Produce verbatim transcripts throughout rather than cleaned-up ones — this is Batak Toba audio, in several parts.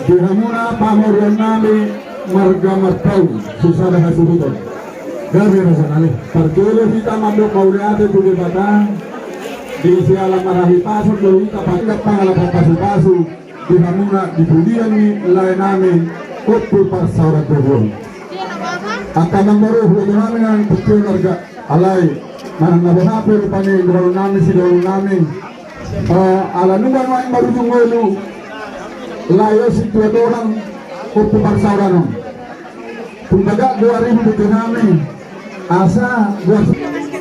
Di hamuna pamoruon nami marga Marpaung, sisada hasuhuton. Gabe raja nami. Parjolo hita mandok mauliate tu Debata, di siala marhahipason do hita pangkat pangalapan pasupasu di hamuna di pudian ni lae nami Ompu Parsaoran Tohon. Angka amang boru, huaso nami nang tu keluarga. Alai manang na boha pe rupani indalan nami, sidalan nami, eh, ala nunga nuaeng marujung ngolu lae on sintua torang Ompu Parsaoran on. Tung bagak goar i di hita nami, asa goar.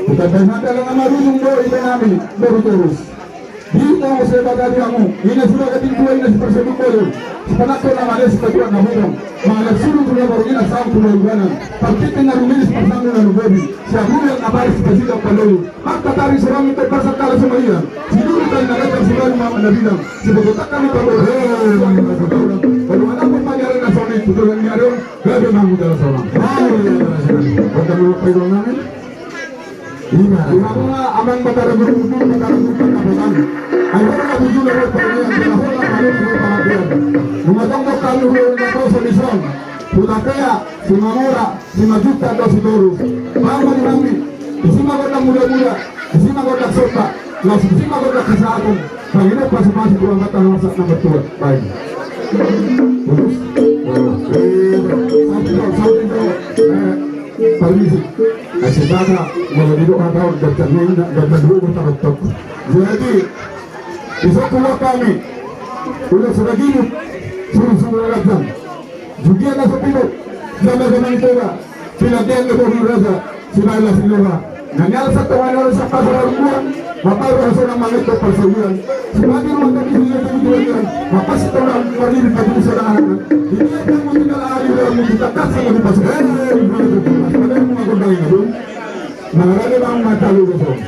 Bukan bae hata ala na marujung do ita nami boru torus. Di tonggo seba tadi amu, ina sudah gading tua, ina si parsebut boyo, si panakko na male, si patuat na hudang, mangalap suru tu na boru, ina saung tu na ubanan, parkitin na rumili, si parsanggu na lubobi, si abulan na baris, si pasidang paloyo, maka tari serang itu pasal kalah sama iya, si dulu tadi na datang si baru mama na bilang, si bogotak kami pabor, hei, baru anak pun pagi hari na soni, betul yang ni hari on, gabe mangu dalam sama. Hei, kata mau pegang nami. Ima, ima, amang Batara Guru, Batara Guru, Batara Guru. Ai holan na tujuh na rupanya, dia holan na rupanya, dia holan na rupanya. Nunga tongtong hami hulahula na toso di son. Huta Pea, Simamora, Simanjuntak dohot Sitorus. Paham ma di hami. Disi ma gondang muda-muda, disi ma gondang somba, laos disi ma gondang kesehatan. Pangido pasupasu tu Amanta na marsak na martua. Baik. Terus. Sampai, sampai, eh, permisi. Ai sipata, molo didok hata on, dan cermin, dan dua bertarotok. Jadi, di satu waktu kami, ulos na gibut, suru-suru na ganjang. Jugian na so pidok, jama-jama ni toga, pinantian ni boru ni raja, sibaen las ni loha. Na nialap satonga ni ulaon sian pasar Arumbuan, maparu hasonang mangetto parsaulian. Sipagi rumah tangki hujia tangki tuanian, mapasi tonang marlibi pagi di sodangan. Di dia kamu tinggal ahli dalam mutu takkas sama di pasar. Eh, di mana tu? Mas, pada yang mau gondang ini, Bung? Mangarade bang mata lu, Bung.